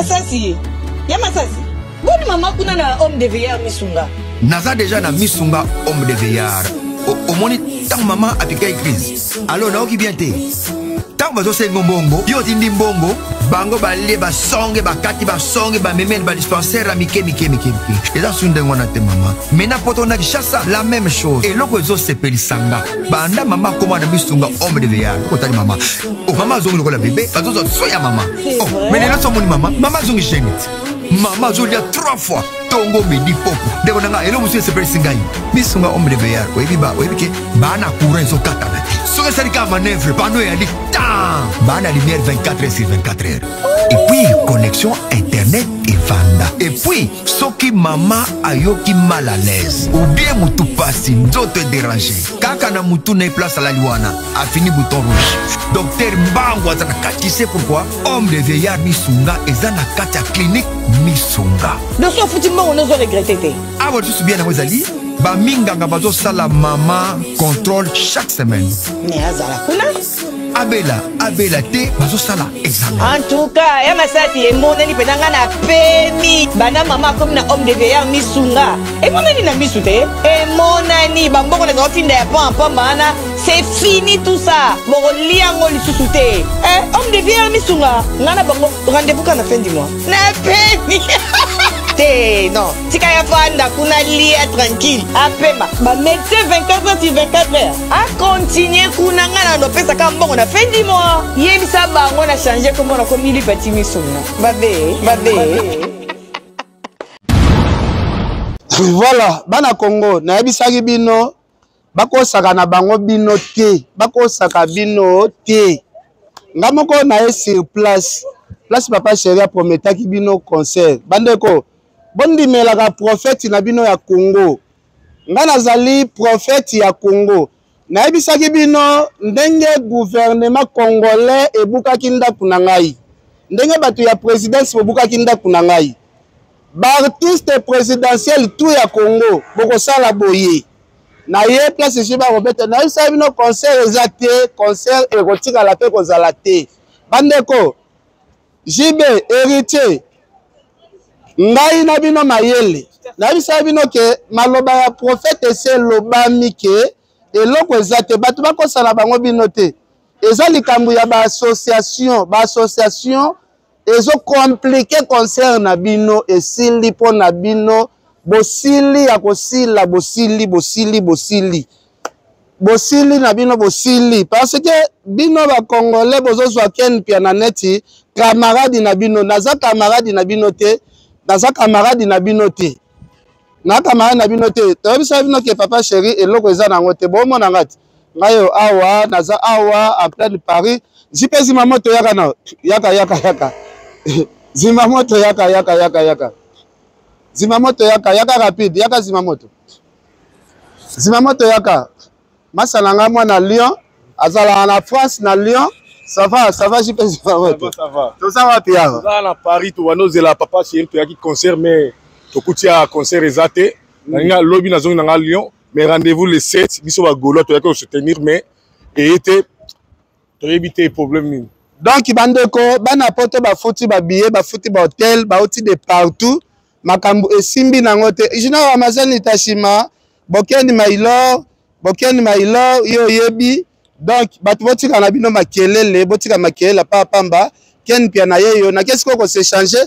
Masasi, ya Masasi, boni mama kuna na homme de veillard Misunga. Naza deja na Misunga homme de veillard. Omoni ntango mama apikaki crise, alors nayoki bien te. Ntango bazosenga mbongo, yo otindi mbongo, bango balie basonge bakati basonge bamemeli badispensaire ya mike mike mike mike. Eza su ndenge wana te mama. Mena poto na Kinshasa la même chose. Eloko ezosepelisa nga banda mama akoma na Misunga homme de veillard. Otali mama, oh, mama azongi lokola bebe, bazozwa so ya mama. Oh, mais lelo so omoni mama, mama azongi jeune. Mama azolia 3 fois tongo midi poko. Ndeko na nga eloko mosusu esepelisi ngai, Misunga homme de veillard, oyebi ba oyebi ke baa na courant ezokatana te. Soki esali kaka manœuvre, pano eyali tan, baa na lumière 24 heures sur 24 heures. Et puis connexion internet evanda. Et puis soki mama ayoki mal à l'aise ou bien mutu pasi, nzoto edérange, kaka na mutu na ye place alali wana afini bouton rouge, docteur Mbangu aza na kati. C'est pourquoi homme de vieillard Misunga eza na kati ya clinique Misunga. Donc soki ofuti mbongo nozo regrette te. Awa lisusu bien yango ezali baminganga bazosala mama contrôle chaque semaine. Mais azala kuna. Abela abela te, bazosala examen. En tout cas, ya Masasi emonani mpenza nga na pemi banda mama akomi na homme de veillard Misunga, emonani na misu te, emonani bambongo na otinda ya pamba pamba wana, c'est fini tout ça, bokolia yango lisusu te. Eh, homme de veillard Misunga, nga na bango rendez-vous kaka na fin du mois na pemi te. Non, tika ya fanda kuna, lia tranquille, apema bamédecin 24 heures sur 24 heures, akontinue kuna. Nga na nopesaka mbongo na fin du mois, yebisa bango na change kombo, nakomi Lipati Misunga. Babe babe. Voilà, bana Congo, nayebisaki bino bakosaka na bango bino te, bakosaka bino te. Nga moko naye sur place, place papa chéri aprometaki bino concert. Bandeko, bondimelaka prophète na bino ya Congo. Nga nazali prophète ya Congo. Nayebisaki bino ndenge gouvernement congolais ebukaki ndako na ngai, ndenge bato ya présidence bobukaki ndako na ngai. Baartiste présidentiel tout ya Congo bokosala boye na ye place esi bakobeta. Nayebisaki bino concert eza te, concert ekotikala mpe kozala te. Bandeko, JB, héritier, ngai na bino mayele, nayebisaki bino ke maloba ya prophète esi elobami ke eloko eza te. Bato bakosala bango bino te, eza likambo ya baassociation. Baassociation ezokomplike concert na bino, esili mpo na bino, bosili ya kosila, bosili bosili bosili bosili na bino, bosili, parce que bino bacongolais bozozwa Ken Mpiana neti camarade na bino. Naza camarade na bino te, naza camarade na bino te, na camarade na bino te. Toyebisa bino ke papa chéri eloko eza nango te. Bomona nga te, ngai oyo awa naza awa en pleine Paris. Jipe zima moto, yaka na yaka yaka yaka, zima moto, yaka yaka yaka yaka, zima moto, yaka yaka rapide, yaka, zima moto, zima moto, yaka. Masala nga mwana Lyon, azalaka na France na Lyon. Ça va, ça va, JP zima moto? Ça va. Toza wapi awa? Toza na Paris, tobanda ozela papa chéri, toyaki concert mais tokuti ya concert eza te. Nalinga lobi nazongi na nga Lyon, mais rendez-vous le 7. Biso bagaulois toyaki kosoutenir mais eye te, toyebi te problème nini. Donc bandeko bana poto bafuti babillet, bafuti bahotel, bauti de partout, makambo esimbi nango te. Junior Ramazani Tashima, Bokeni Mailor, Bokeni Mailor, yo oyebi. Donc bato botika na bino makelele, botika makelele pa pamba. Ken Mpiana ye yo nake sikoyo kosechange.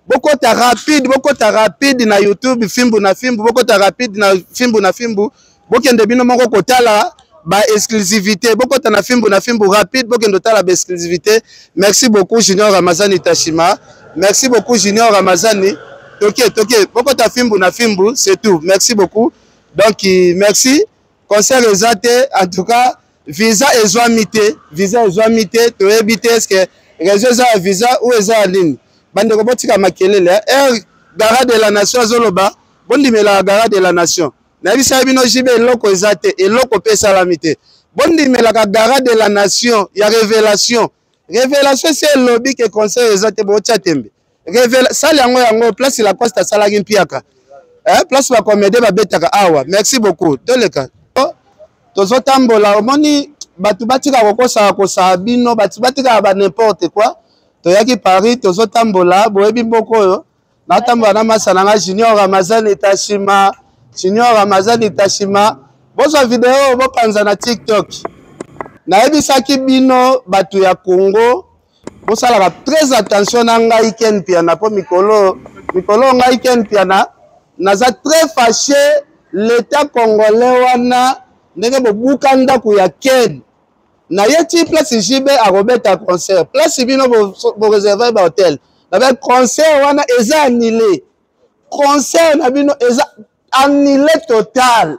Bokota rapide, bokota rapide na YouTube fimbu na fimbu, bokota rapide na fimbu na fimbu, bokende bino moko kotala ba exclusivité. Bokota na fimbu na fimbu rapide, bokende kotala ba exclusivité. Merci beaucoup Junior Ramazani Tashima, merci beaucoup Junior Ramazani. Toke toke, bokota fimbu na fimbu, c'est tout. Merci beaucoup. Donc merci. Concert eza te, en tout cas visa ezwami te, visa ezwami te, toyebi te est ce que réseau eza ya visa ou eza ya nini. Bandeko botika makelele, air gara de la nation azoloba, bondimelaka gara de la nation. Nayebisaki bino JB eloko eza te, eloko mpe esalami te. Bondimelaka gara de la nation ya révélation. Révélation esi elobi ke concert eza te, botia tembe. Sale yango yango place Lacoste asalaki mpiaka, eh, place bacomédie babetaka awa. Merci beaucoup. Toleka, tozotambola, omoni bato batika kokosaka kosaka bino, bato batikaka ba n'importe quoi. Toyaki Paris, tozotambola, boyebi mboka oyo. Natambola na masa na nga Junior Ramazani Tashima, Junior Ramazani Tashima. Bozwa video bopanza na TikTok. Nayebisaki bino bato ya Congo bosalaka très attention na ngai Ken Mpiana mpo mikolo mikolo ngai Ken Mpiana naza très fâché l'état congolais wana ndenge bobuka ndako ya Ken na ye ti place JB akobeta concert place bino boreserve ba hotel nabe concert wana eza annulé concert na bino eza annulé total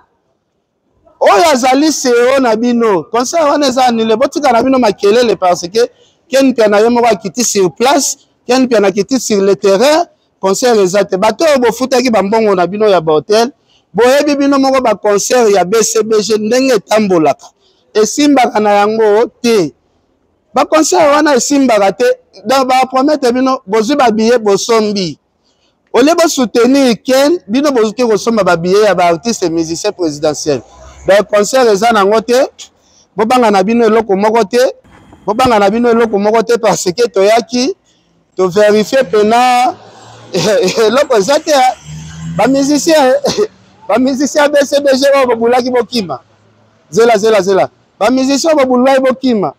oyo azali CEO na bino concert wana eza annulé botika na bino makelele parce que Ken Mpiana ye moko akiti sur place Ken Mpiana akiti sur le terrain concert eza te bato oyo bofutaki bambongo na bino ya bahotel boyebi bino moko baconcert ya bcbg ndenge etambolaka esimbaka na yango te baconcert wana esimbaka te donc bapromete bino bozwi babillet bosombi olie bosoutenir ken bino bozoki kosomba babillet ya baartiste musicien présidentiel donc concert eza nango te bobanga na bino eloko moko te bobanga na bino eloko moko te parce que toyaki to verifier pena eloko eza te ba musicien ba musicien BCBG oyo bobulaki bokima zela zela zela ba musicien oyo bobulaki bokima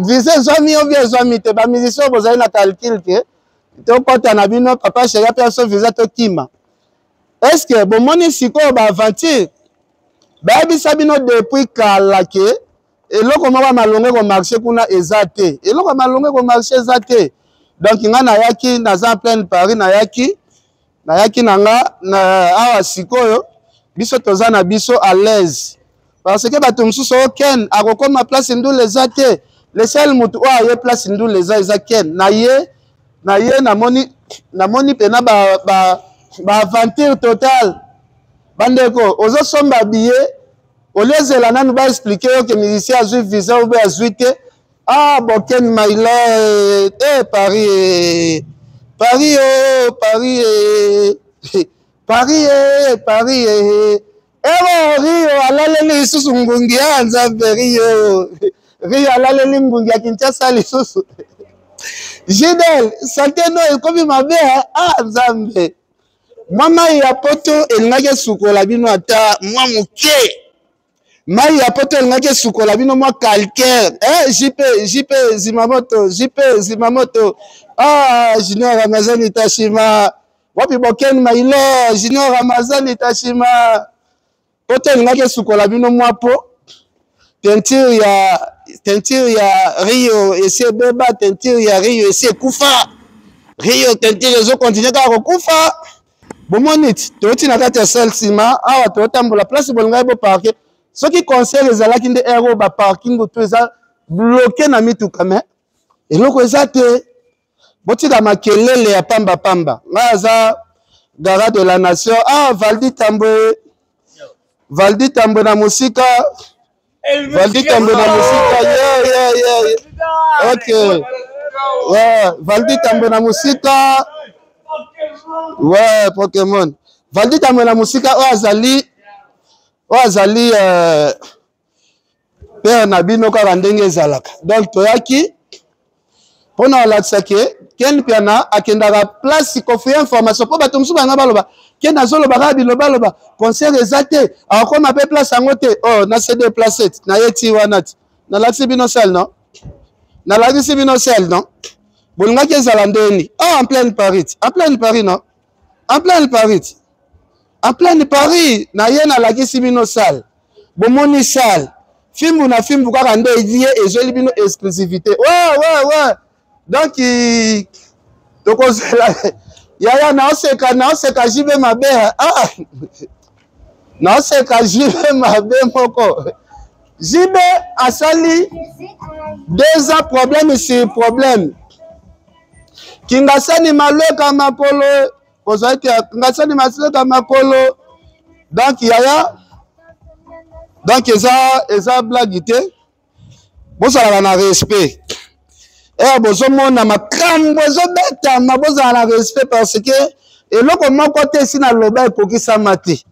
visa ezwami yo bien ezwami te ba musicien oyo bozali na calcul ke tokɔta na bino papa sheri ape biso visa tokima est ce que bomoni sikoyo ba aventure bayebisa bino depuis kala ke eloko moko ya malonga ekomarche kuna eza te eloko ya malonga ekomarche eza te donc nga nayaki naza en pleine paris nayaki nayaki na nga na awa sikoyo biso toza na biso à l'aise parce que bato mosusu oyo ken akokoma place ndula eza te le seul motu oyo aye place ndula eza eza ken na ye na ye namoni namoni mpena ba, ba, ba aventure totale bandeko ozosomba billet olie ozela nanu ba expliquer yo ke musicien azwi visa ou bien azwi te ah boken maila eh, eh paris eh. paris oh paris eh. paris eh, paris eh. ewa rio alaleli lisusu ngungi ya nzambe rio rio alaleli ngungi ya kinshasa lisusu jidel sante no ekomi mabe ah nzambe mwa mai ya poto elingaki esukola bino ata mwa moke mai ya poto elingaki esukola bino mwa calcaire eh, jp jp zimamoto jp zimamoto ah, junior ramazani tashima wapi boken mailo junior ramazani tashima poto elingaki esukola bino mwa po teinture ya teinture ya rio esi ebeba teinture ya rio esi ekufa rio teinture ezokontinue kaka kokufa bomoni ti touti na kati ya sale nsima awa totambola place bolingaki boparke soki concert ezalaki nde heure oyo baparking to eza bloke na mituka me eloko eza te botika makelele ya pamba pamba ngai aza gara de la nation ah valdi tambwe valdi tambwe na mosika valdi tambwe na mosika yeah, yeah, yeah. ok ouais, valdi tambwe na mosika ouais pokemon valdi tambwe na mosika oyo azali oyo azali euh, pere na bino kaka ndenge ezalaka donc toyaki mpo na kolakisa ke ken piana akendaka place kofouye information mpo bato mosusu banga baloba ken azoloba kaka bilobaloba concert eza te akokoma mpe place yango te oh na se déplace ti naye ti wana ti nalakisi bino sel non nalakisi bino sel non bolingaki ezala ndeni oh en pleine paris ti en pleine paris non en pleine paris ti en pleine paris naye nalakisi bino salle bomoni salle fimbu na fimbu kaka nde ye ezweli bino exclusivité ouais, ouais, ouais. donc tokozela yaya naoseka naoseka jibe mabe ah. naoseka jibe mabe moko jibe asali deux ans problème sur problème kingasani malweka makolo kozwa ete ngasani masileka makolo donc yaya donc eza eza blague te bozalaka na respect ere bozomona makambo ezobetama bozala na respect parce que eloko moko te esi naloba ekokisama te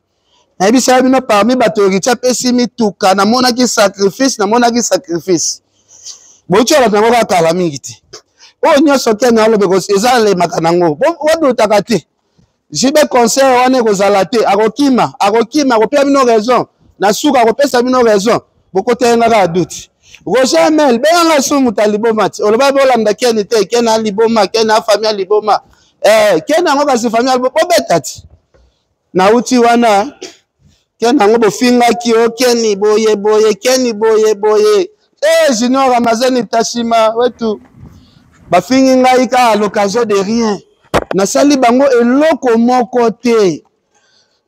nayebisaka bino parmi bato héritier apesi mituka namonaki sacrifice namonaki sacrifice botyela bato yango kaka kala mingi te. Oyo nyonso Ken aloba ezalemaka nango, bodutaka te. JB concert wana ekozala te, akokima, akokima, akopesa bino raison. Na suka akopesa bino raison. Bokotela nga kaka doute. Roger Mel, benga nga su moto ya liboma ti. Oloba bolanda Ken te, Ken a liboma, Ken a famille ya liboma. Eh, Ken yango kasi famille ya liboma, bobeta ti. Nauti wana, Ken yango bofingaki o Ken boye boye, Ken boye boye. Eh, Junior Ramazani Tashima wetu. Bafingi ngai kaka à l'occasion de rien. Nasali bango eloko moko te.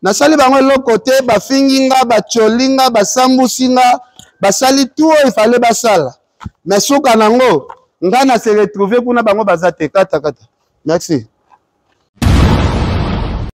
Nasali bango eloko te, bafingi nga, batioli nga, basambusi nga, basali tout oyo ifale basala. Mais suka nango, nga na se retrouver kuna bango baza te. Kata kata. Merci.